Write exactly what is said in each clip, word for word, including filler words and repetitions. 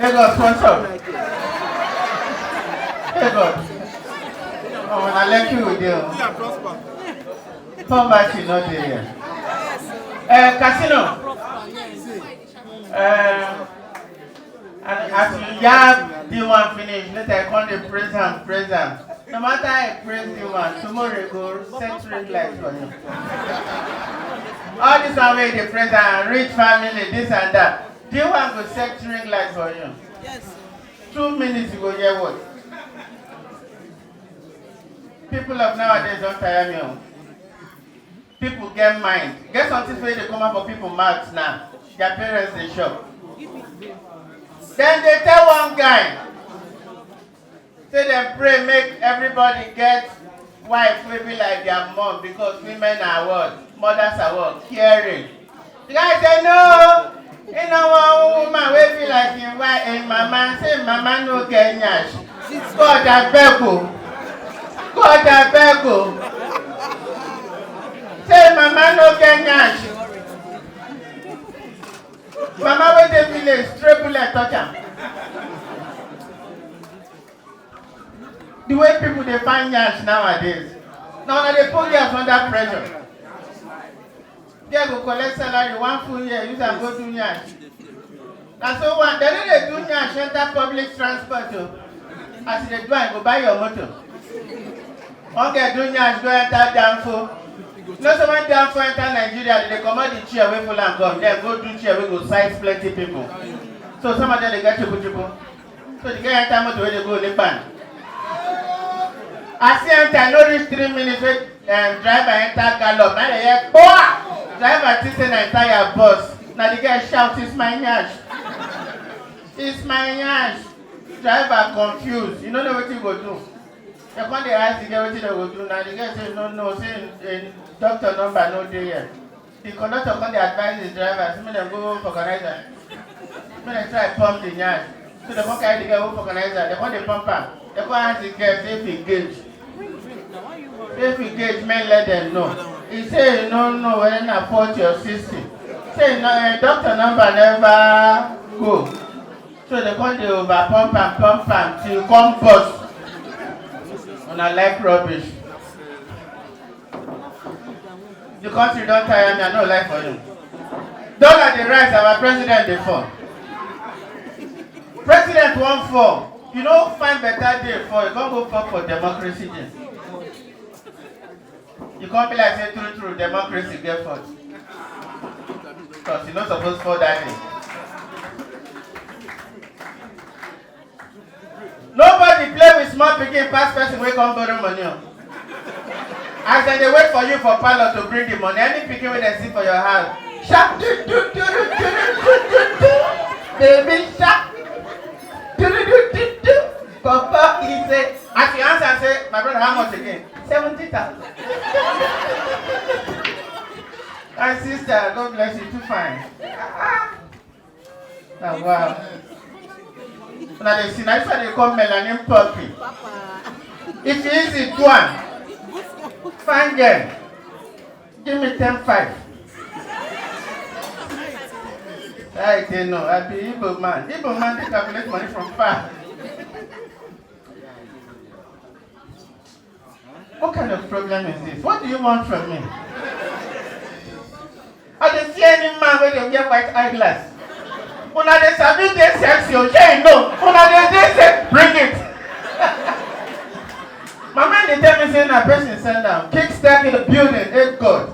Hey God, sponsor. Hey God. Oh, na Lekki we dey o. Poverty no dey here. Uh, casino. Uh, and as you yab the one finish, later I come dey praise am, praise am. No matter how I praise the one, tomorrow e go set ring light for you. All this one wey dey praise am, rich family, this and that. The one go set ring light for you. Yes. Two minutes you go hear what? People of nowadays don tire me o. People get mind. Get something wey dey come out for people mouth now. Their parents dey shop. Then they tell one guy, say dem pray make everybody get wife wey be like their mom, because women are what? Mothers are what? Caring. The guy say no. He no want woman wey be like him wife, him mama. Say mama no get nyash. God abeg o. God abeg o. Say mama no get nyash. Mama wey dey village, stray bullet touch am. The way people dey find nyash nowadays, na una dey put girls under pressure. Girl go collect salary one full year, use am go do nyash. Na so one, dem no dey do nyash enter public transport o. As you dey do am, you go buy your motor. One girl do nyash go enter Danfo. You know say when Danfo enter Nigeria, dem dey comot the chair wey full am come, then go do chair wey go size plenty people. So some of them dey get chuku chuku. So the guy enter motor wey dey go Lepan. As he enter, no reach three minutes, wey um, driver enter gallop. Na dey hear kpoa! Driver think say na entire bus. Na the guy shout, "It's my nyash! It's my nyash!" Driver confused. You no know wetin you go do. They come dey ask the girl wetin they go do. Na the girl say, "No, no, say uh, doctor number no dey here." The conductor come dey advise his driver say make dem go vulcanizer, make dem try pump the nyash. So they come carry the girl go vulcanizer, they come dey pump am. They come ask the girl say if he gauge, say if he gauge, make let dem know. He say he no know whether na forty or sixty. Say no, eh, doctor number never go. So they come dey over pump am, pump am till e come burst. Una like rubbish. The country don tire me, I no like for you. Dollar dey rise, our president dey fall. President wan fall. You no find better day for, you come go fall for democracy day. You come be like say true true democracy get fault. Because you no suppose fall that day. Nobody play with small pikin pass person wey come borrow money o. As dem dey wait for you for parlour to bring the money, any pikin wey dem see for your house, sharp do do do do do do do do, baby sharp do do do do do. Papa, he say, as you answer, say, "My brother, how much again?" "Seventy thousand." My sister, God bless you, too fine. Ah, ah. Na wow. Una dey see, na this one dey call melanin poppy. If you easy, do am. Fine girl, give me ten five. I dey know, I be Igbo man. Igbo man dey calculate money from far. What kind of problem is this? What do you want from me? I dey see any man wey dey wear white eyeglass. Una dey sabi dey sexy o, shey you know? Una dey dey sexy, bring it. My man dey tell me say na person send am. Kickstart the building, eh God.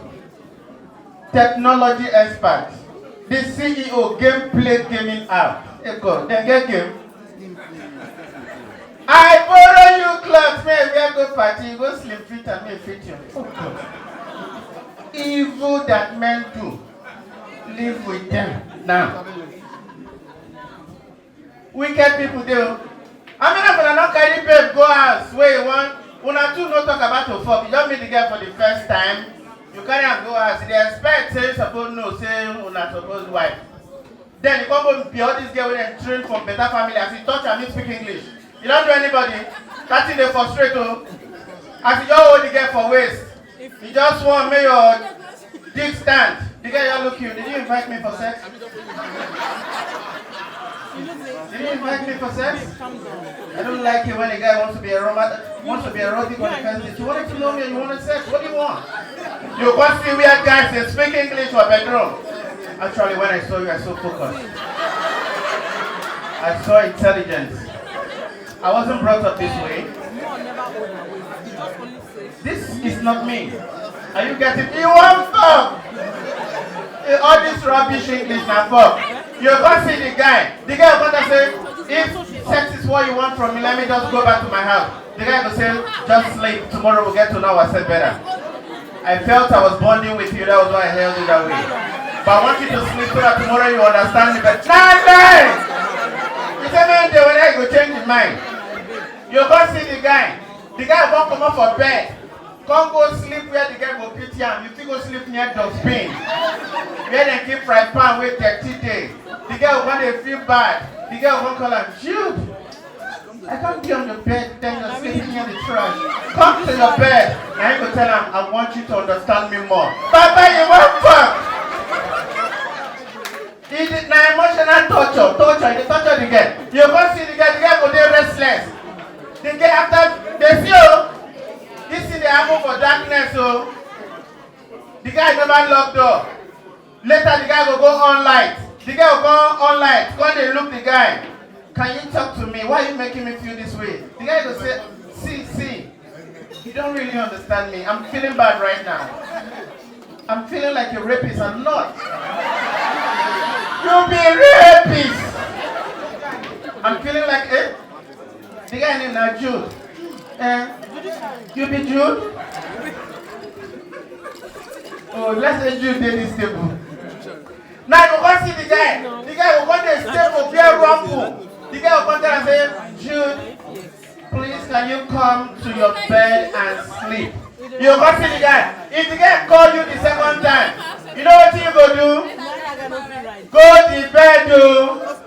Technology expert, the C E O, Gameplay Gaming App. Hey God, dem get game. I borrow you cloth, make I wear go party, you go slim fit am, make e fit you. Oh God. Evil that men do, live with them now. Wicked people dey o. How many of una don carry babe go house wey you wan, una two no talk about to fuck, you don meet the girl for the first time, you carry am go house, you dey expect say you suppose know say una suppose wife. Then you come go be all this girl wey dem train from better family, as you touch am, you speak English. You don do anybody? That thing dey frustrate o. As you just hold the girl for waist, you just want make your dick stand. The girl just look you. Did you invite me for sex? Did you invite me for sex? I don't like it when a guy wants to be a romantic, wants to be erotic on the first date. You wanted to know me and you wanted sex. What do you want? You can't see weird guys and speak English for bedroom. Actually, when I saw you, I saw focus. I saw intelligence. I wasn't brought up this way. This is not me. Are you getting me? You want fuck? Eh, all this rubbish English na fuck. You can't see the guy. The guy will come and say, "If sex is what you want from me, let me just go back to my house." The guy will say, "Just sleep. Tomorrow we'll get to know ourselves better." I felt I was bonding with you. That was why I held you that way. But I want you to sleep so that tomorrow you understand me better. Nah, lie! You say, "Man, the way I go change his mind." You can't see the guy. The guy come come up for bed. Come go sleep where the guy go pity am. You fit go sleep near dustbin. Where dem keep fry pan wey dirty dey. The guy go come dey feel bad. The guy go come call am, "Jude, I can't be on the bed, then you're sleeping near the trash. Come to your bed." Na him go tell am, "I want you to understand me more." Baba, you wan fuck? It is na emotional torture, torture, you dey torture the girl. You go see the girl, the girl go dey restless. The girl after, dey see o, this thing dey happen for darkness o. The guy never lock door. Later the guy go go on light. The girl go on light, come dey look the guy. "Can you talk to me? Why are you making me feel this way?" The guy go say, "See, see, you don't really understand me. I'm feeling bad right now. I'm feeling like a rapist. I'm not." You be rapist. I'm feeling like, eh? The guy name na Jude. Eh? You be Jude? Oh, let's say Jude dey this table. Now you go see the guy. The guy go come dey stay for where rumble. The guy go come tell am say, "Jude, please can you come to your bed and sleep?" You go see the guy. If the guy call you the second time, you know what you go do? Go the bed o.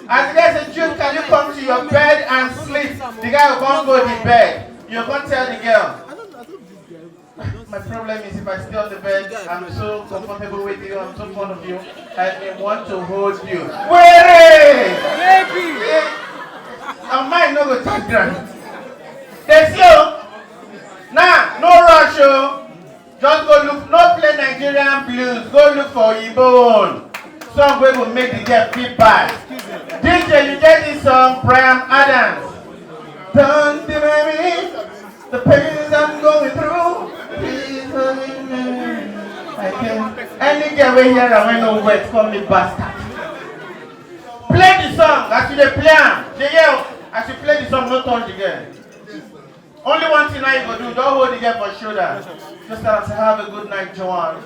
As the guy say, "Jude, can you come to your bed and sleep?" The guy go come go the bed. You come tell the girl, "My problem is if I stay on the bed, I'm so comfortable with you, I'm so fond of you, I may want to hold you." Where? Baby! And mine no go touch ground. Dey see o. Now, no rush o. Just go look, no play Nigerian blues, go look for Oyibo own. Song wey go make the girl feel bad. D J, you get this song, Bryan Adams. Don't deny me. The pains I'm going through, please forgive me. I can't. Any girl wey hear am wey no wet, call me bastard. Play the song as you dey play am. Dey hear, as you play the song, no touch the girl. Only one thing now you go do, don't hold the girl for shoulder. Just tell her say, "Have a good night, Joanne."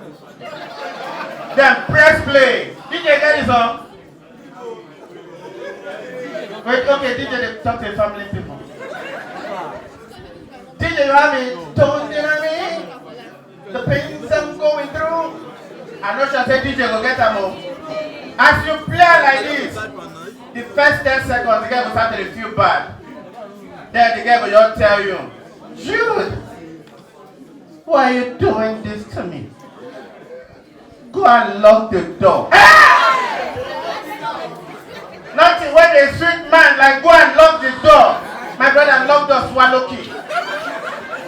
Then press play. D J, get the song. Wait, okay, D J dey talk to the family people. D J, you have it? Don't deny me. The pains I'm going through. I no sure say D J go get am o. As you play am like this, the first ten seconds, the girl go start to dey feel bad. Then the girl go just tell you, "Jude, why are you doing this to me? Go and lock the door." Nothing wey dey sweet man like go and lock the door. My brother, lock door swallow key.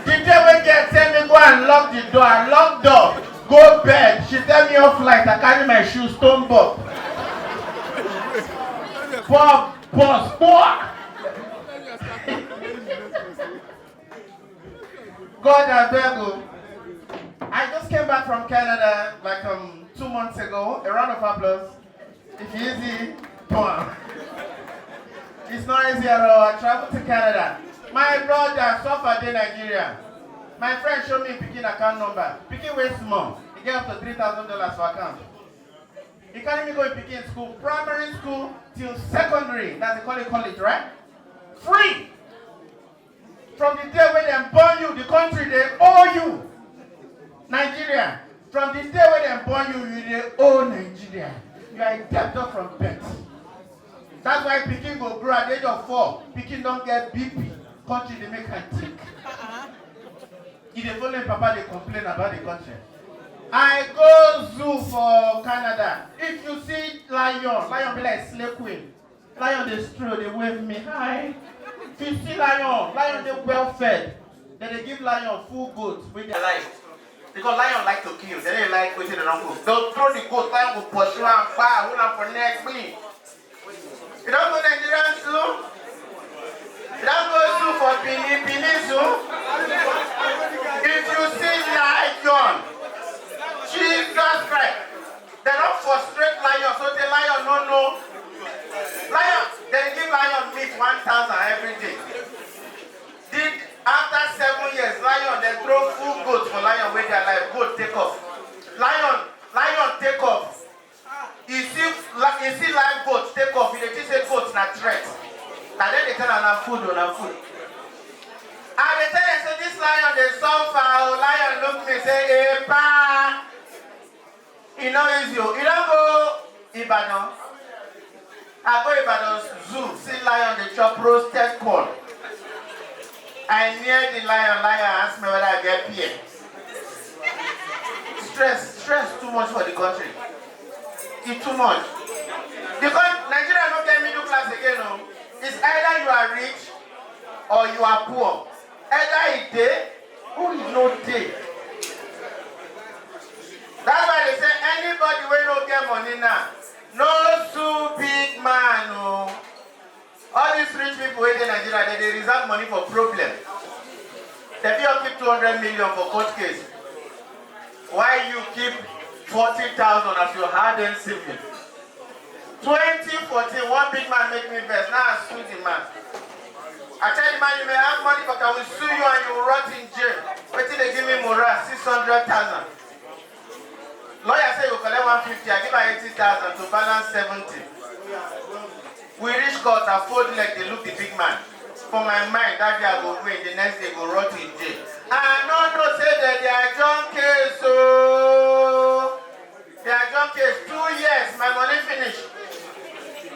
The day wey girl tell me go and lock the door, I lock door, go bed. She tell me off light, I carry my shoe, stone bop. Pop, pause, poor. God, I beg you. I just came back from Canada like um two months ago. A round of applause. If you easy, come on. It's not easy at all. I traveled to Canada. My brother suffer dey Nigeria. My friend show me pikin account number. Pikin wey small. He get up to three thousand dollars for account. He carry me go in pikin school, primary school till secondary. That's the college, college, right? Free. From the day wey dem born you, the country dey owe you. Nigeria, from the day wey dem born you, you dey owe Nigeria. You are a debtor from birth. That's why pikin go grow at the age of four. Pikin don get B P. Country dey make am thick. E dey follow im papa dey complain about the country. I go zoo for Canada. If you see lion, lion be like slay queen. Lion dey stroll, dey wave me hi. If you see lion, lion dey well fed. Dem dey give lion full goat wey dey alive. Because lion like to kill, dem dey like wetin dem don cook. Dem throw the goat, lion go pursue am, kpa, hold am for neck, kpi. You don go Nigerian zoo? You don go zoo for Benin, Benin zoo? If you see lion, Jesus Christ, dem don frustrate lion, so the lion no know. Lion, dem give lion meat one thousand every day. Did after seven years, lion, dem throw full goat for lion wey dey alive, goat take off. Lion, lion take off. You see, li- you see live goat take off, you dey think say goat na threat. Na dem dey tell am na food o, na food. I dey tell dem say this lion dey suffer o. Lion look me say, "Epa, e no easy o." You don go Ibadan? I go Ibadan zoo, see lion dey chop roasted corn. I near the lion, lion ask me whether I get P M. Stress, stress too much for the country. E too much. Because Nigeria no get middle class again o. It's either you are rich or you are poor. Either e dey or e no dey. That's why they say anybody wey no get money now, no sue big man o. All these rich people wey dey Nigeria, dem dey reserve money for problem. Dem fit all keep two hundred million for court case. Why you keep forty thousand as your hard-earned saving? Twenty fourteen, one big man make me vex. Now I sue the man. I tell the man, "You may have money, but I will sue you and you will rot in jail." Wetin dey give me morale? Six hundred thousand. Lawyer say you collect one fifty, I give am eighty thousand to balance seventy. We reach court, I fold leg, dey look the big man. For my mind, that day I go win, the next day go rot in jail. I no know say dem dey adjourn case o. Dem adjourn case two years, my money finish.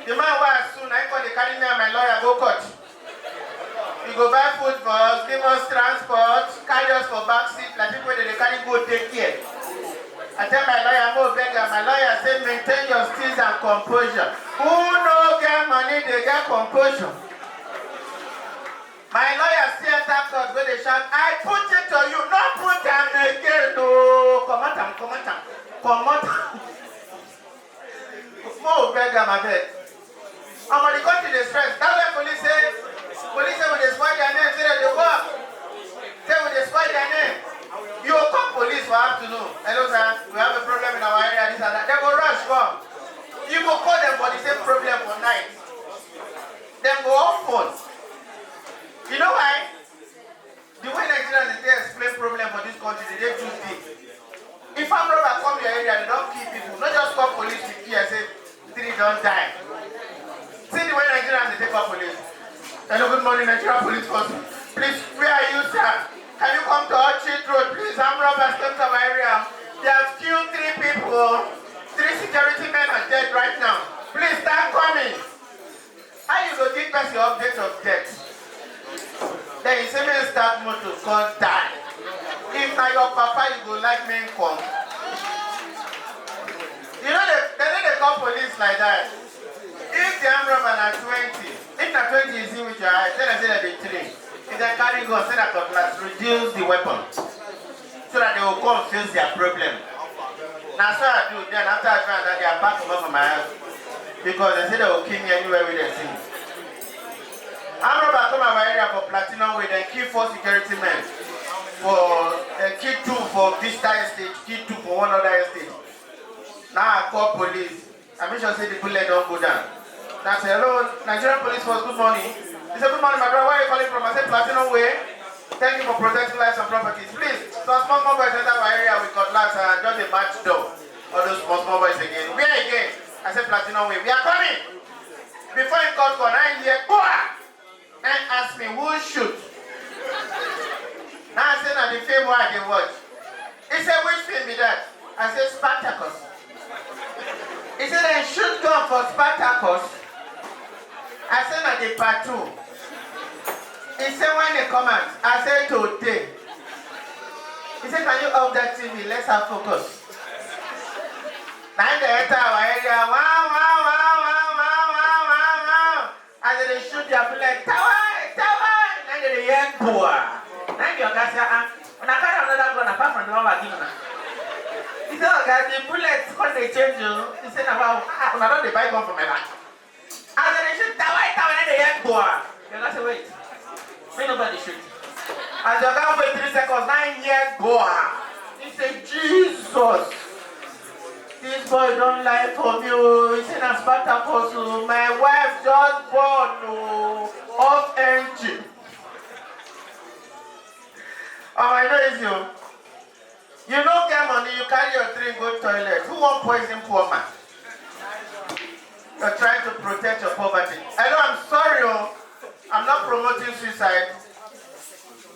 The man wey I sue, na him come dey carry me and my lawyer go court. You go buy food for us, give us transport, carry us for back seat like people wey dem dey carry go daycare. I tell my lawyer, mo beg am, my lawyer say maintain your steeze and composure. Who no get money dey get composure. My lawyer still enter court go dey shout, "I put it to you, no put am again o. Comot am, comot am, comot am." Mo beg am abeg. Omo, the country dey stress. That's why police say, police say we dey spoil their name, say dem dey work. Say we dey spoil their name. You go call police for afternoon. "Hello sir, we have a problem in our area, this and that." Dem go rush come. You go call dem for the same problem for night. Dem go off phone. You know why? The way Nigerians dey take explain problem for this country, dey dey too deep. If armed robber come your area, dem don kill people, no just call police with ear say three don die. See the way Nigerians dey take call police. "Hello, good morning, Nigeria police force. Please, where are you, sir? Can you come to Orchard Road, please? Armed robbers came to our area. They have killed three people. Three security men are dead right now. Please start coming." How you go give person update of death? Then you say make start motor come die. If na your papa, you go like make come. You know they, they no dey call police like that. If the armed robber na twenty, if na twenty you see with your eye, tell dem say dem be three. If dem carry gun, say na cutlass, reduce the weapon. So that they will come face their problem. Na so I do. Then after I try that, they are back comot for my house because dem say dem go kill me anywhere wey dem see me. Armed robber come our area for Platinum Way, dem kill four security men. For dem kill two for Vista Estate, kill two for one other estate. Now I call police. I make sure say the bullet don go down. Now I say, "Hello, Nigerian police force, good morning." He said, "Good morning, my brother. Where are you calling from?" I said, "Platinum Way." "Thank you for protecting lives and properties. Please, some small small boys enter our area with cutlass and just dey match door. All those small small boys again." "Where again?" I said, "Platinum Way." "We are coming." Before he cut for nine year, go! Now ask me, "Who shoot?" Now I say, "Na the film wey I dey watch." He say, "Which film be that?" I say, "Spartacus." He say, "Dem shoot gun for Spartacus?" I say, "Na the part two." He say, "When e come out?" I say, "Today." He say, "Can you off that T V? Let's have focus." Now they enter our area. Wow, wow, wow, wow, wow, wow, wow, wow, As they shoot their bullet, tawai, tawai, na dey hear gbua. Na the oga say, ah, una carry another gun apart from the one wey I give una. He say, oga, the bullets come dey change o. He say, na wa, ah, una don dey buy gun for my back. As they shoot, tawai, tawai, na dey hear gbua. The oga say, wait, make nobody shoot. As the oga wait three seconds, na him hear gbua. He say, Jesus. This boy don lie for me o. He say na Spartacus o. My wife just born o. Off engine. Oh, I know easy o. You no get money, you carry your drink go toilet. Who wan poison poor man? You're trying to protect your poverty. I know, I'm sorry o. I'm not promoting suicide.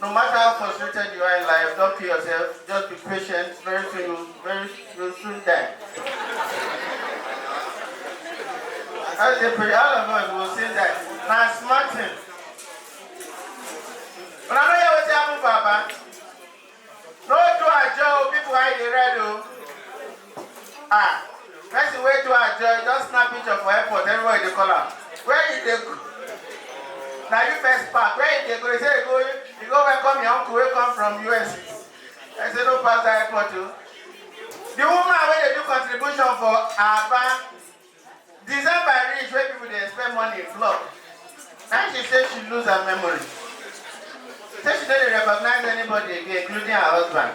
No matter how frustrated you are in life, don't kill yourself. Just be patient. Very soon, you very you'll soon die. As they pray, all of us will soon die. Na smart thing. Una no hear wetin happen for Aba? No do ajo o, people hide the red o. Ah, person wey do ajo, just snap picture for airport, everybody dey call am. Where you dey go? Na you first park. Where you dey go? You say you go, you go welcome your uncle wey come from U S. I say no pass that airport o. The woman wey dey do contribution for Aba, December reach wey people dey expect money flop. Na she say she lose her memory. Say she no dey recognize anybody again, including her husband.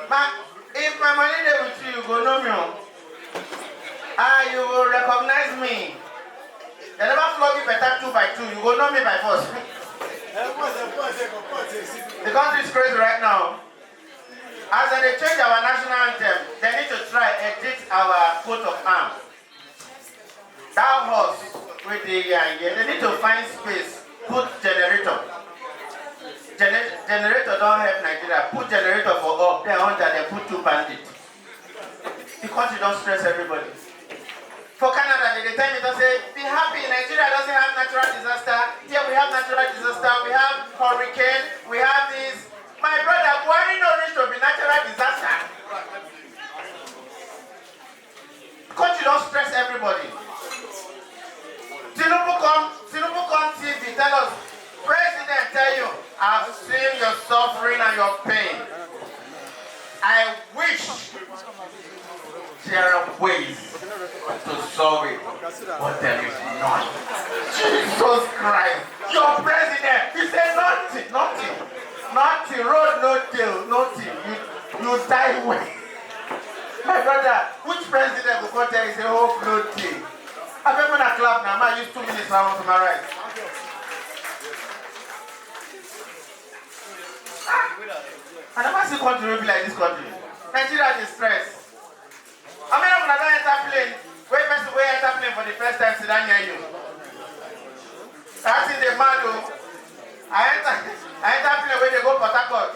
Ma, if my money dey with you, you go know me o. Ah, you go recognize me. They never flog you better two by two. You go know me by force. The country is crazy right now. As they change our national anthem, they need to try edit our coat of arms. That horse wey dey here and here, they need to find space, put generator. Gener- generator don help Nigeria. Put generator for up, then under dem put two bandits. The country don stress everybody. For Canada, they dey tell me to say, be happy, Nigeria doesn't have natural disaster. Here we have natural disaster, we have hurricane, we have this. My brother, Buhari no reach to be natural disaster. Country don stress everybody. Tinubu come, Tinubu come T V tell us, President tell you, I've seen your suffering and your pain. I wish there are ways to solve it, but there is none. Jesus Christ, your president, he said nothing, nothing, nothing, road no deal, nothing. You, you die well. My brother, which president go come tell you say hope no dey? Abeg, una clap na, ma use two minutes, I wan summarize. Ah, I never see country wey be like this country. Nigeria dey stress. How many of una don enter plane wey person wey enter plane for the first time sit down near you? That thing dey mad o. I enter, I enter plane wey dey go Port Harcourt.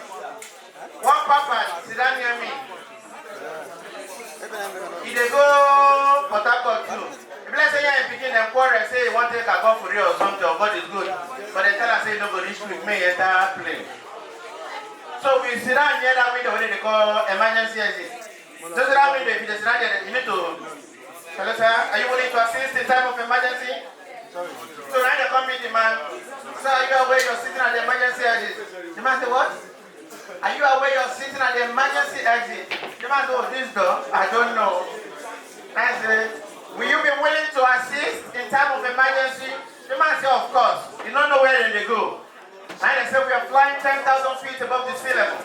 One papa sit down near me. He dey go Port Harcourt too. E be like say he and him pikin dem quarrel, say he wan take Agofure or something, or God is good. But dem tell am say he no go reach quick, make he enter plane. So we sit down near that window wey dem dey call emergency exit. Those that window, if you dey sit down there, you need to, hello sir, are you willing to assist in time of emergency? So now they come meet the man. Sir, are you aware you're sitting at the emergency exit? The man say, what? Are you aware you're sitting at the emergency exit? The man say, oh, this door? I don't know. I say, will you be willing to assist in time of emergency? The man say, of course. You don't know where they go. And they say we are flying ten thousand feet above the sea level.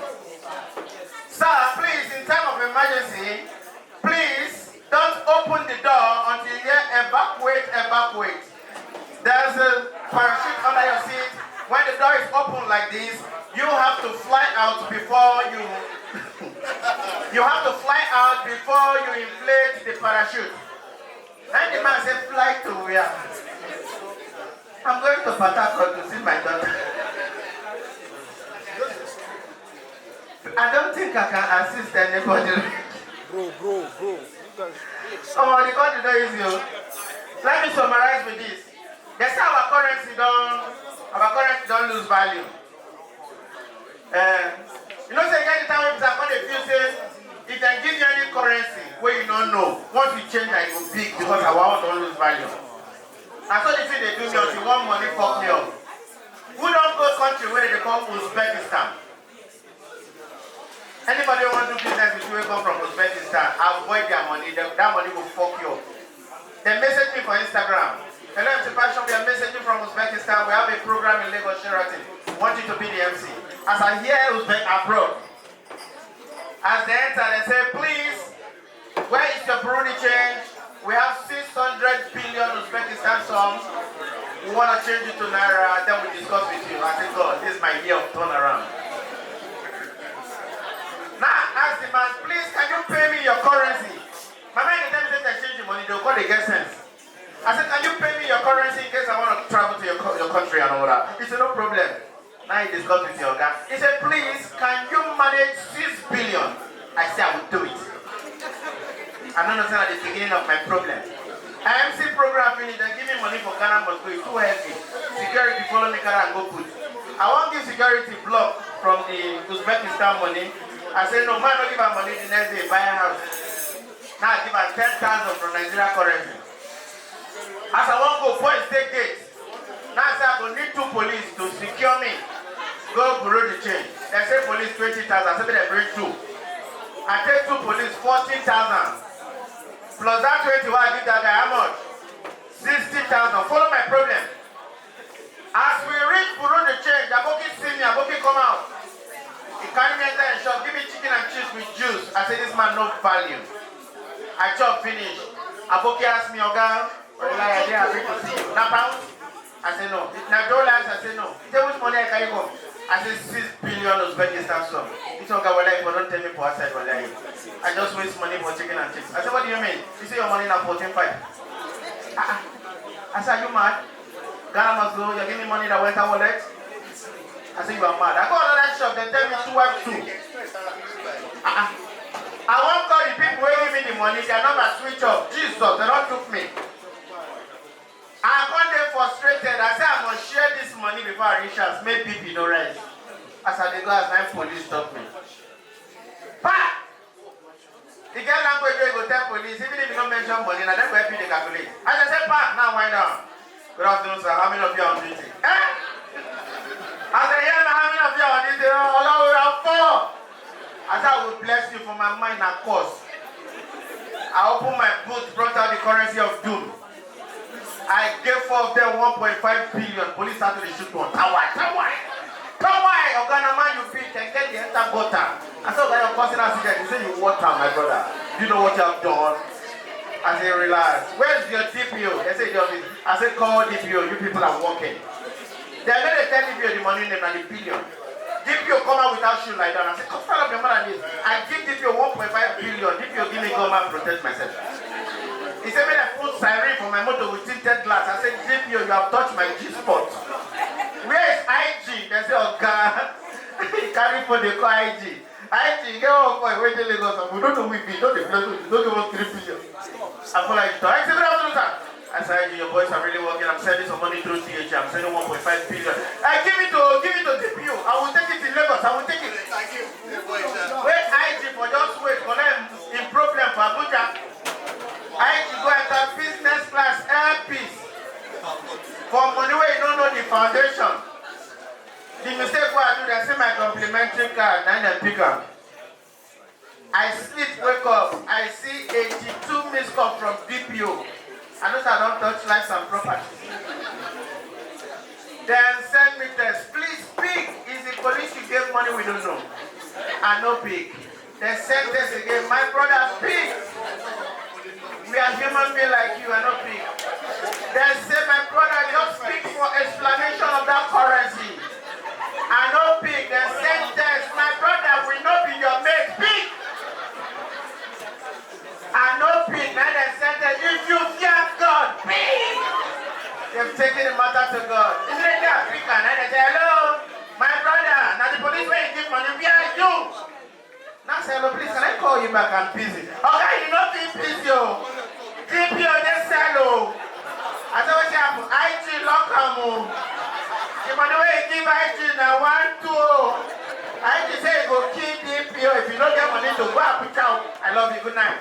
Sir, please, in time of emergency, please don't open the door until you hear evacuate, evacuate. There's a parachute under your seat. When the door is open like this, you have to fly out before you you have to fly out before you inflate the parachute. And the man said, fly to where? I'm going to Port Harcourt to see my daughter. I don't think I can assist anybody. Bro, bro, bro. You guys. Oh, the country no easy o. Let me summarize with this. They say our currency don our currency don lose value. Eh, you know say e get the time wey be say I come dey feel say if dem give you any currency, Wey you no know, once you change, I go big because our own don lose value. Na so the thing dey do me until one money fuck me up. Who don go country wey dey call Uzbekistan? Anybody wey wan do business with you wey come from Uzbekistan, avoid their money. Dem, that money go fuck you up. Dem message me for Instagram. "Hello, M C Passion, we are messaging from Uzbekistan. We have a program in Lagos Sheraton. We want you to be the M C." As I hear Uzbek abroad, as they enter, they say, "Please, where is your Burundi change? We have six hundred billion Uzbekistan songs. We want to change it to Naira. Then we discuss with you." I said, "God, this is my year of turnaround." Now I ask the man, "Please, can you pay me your currency?" My mind dey tell me say they change the money, they'll call the get sense. I said, "Can you pay me your currency in case I want to travel to your, co- your country and all that?" He said, "No problem." Now he discussed with your guy. He said, "Please, can you manage six billion?" I said, "I will do it." I don't know, sir, at the beginning of my problem. I M C program finish, they give me money for Ghana must go, it's too heavy. Security follow me, carry and go put. I won't give security block from the Uzbekistan money. I say, "No, man, don't give her money the next day, buy a house." Now I give her ten thousand from Nigeria currency. As I wan go, boys dey gate. Now I say I go need two police to secure me. Go borrow the change. They say police twenty thousand. I say make dem bring two. I take two police, fourteen thousand. Plus that twenty wey I give that guy, how much? Sixty thousand. Follow my problem. As we reach borrow the change, Aboki see me, Aboki come out. He carry me enter him shop, give me chicken and chips with juice. I say, "This man no value." I chop finish. Aboki ask me, "Oga, I dey happy to see you. Na pound?" I say, "No." "Na dollars?" I say, "No." He say, "Which money I carry come?" I say, "Six billion Uzbekistan sum." He say, "Oga, wallahi, if you don't tell me for outside, wallahi, I just waste money for chicken and chips." I say, "What do you mean?" He say, "Your money na fourteen five." Ah, ah. I say, "Are you mad? Ghana must go. You're giving me money that went out wallet." I say, "You are mad." I go another shop, they tell me two one two. Ah, ah. I wan call the people wey give me the money, their number switch off. Jesus, they don took me. I come dey frustrated. I say I must share this money before I reach house. Make B P no rise. As I dey go, as nine police stop me. Pa! E get language wey you go tell police, even if you no mention money, na dem go help you dey calculate. As I say, "Park now, wind down." "Good afternoon, sir. How many of you are on duty?" Eh? As I hear, "How many of you are on duty?" "Oh, Lord, we are four." I say, "I will bless you." For my mind, na curse. I open my boot, brought out the currency of doom. I gave four of them one point five billion. Police start to dey shoot one. Tawai, tawai, tawai. "Oga, na man you be, keke dey enter gutter." I say, "Oga, your cousin accident." He say, "You water, my brother. Do you know what you have done?" I say, "Relax. Where's your D P O?" They say, "The office." I say, "Call D P O. You people are working." They no dey tell D P O the money name, na the billion. D P O come out without shoe like that. I say, "Come stand up, your mother this." I give D P O one point five billion. D P O give me gun, man, protect myself. He say, "Make I put siren for my motor with tinted glass." I say, "D P O, you have touched my G spot." "Where is I G?" They say, "Oga." He carry phone, they call I G. "I G, get one boy wey dey Lagos, and we don't know we be, don't dey bless we, don't give us three billion." I call I G talk. I say, "Good afternoon, sir." I say, "I G, your boys are really working. I'm sending some money through T H. I'm sending one point five billion." "I give it to, give it to D P O. I will take it in Lagos. I will take it." Wait, I G for just wait, collect him problem for Abuja. I G go enter business class, airpeace. For money wey you no know the foundation. The mistake wey I do, they see my complimentary card, na dem pick am. I sleep, wake up, I see eighty-two missed call from D P O. I know say I don touch lives and property. Dem send me text, "Please pick, is the police you gave money, we don't know." I no pick. Dem send text again, "My brother, pick. We are human being like you, I no pick." Dem say, "My brother, just pick for explanation of that currency." I no pick. Dem send text, "My brother, we no be your mate, pick." I no pick. Na dem send text, "If you fear God, pick." Dem taking the matter to God. Immediately I pick am, na dem say, "Hello, my brother, na the police wey you give money, where are you?" Now say, "Hello, please, can I call you back? I'm busy." "Oga, you no fit busy o. D P O dey cell o." I say, "Wetin happen?" "I G lock am o. The money wey you give I G na one two o. I G say you go kill D P O if you no get money to go Abuja o. I love you. Good night."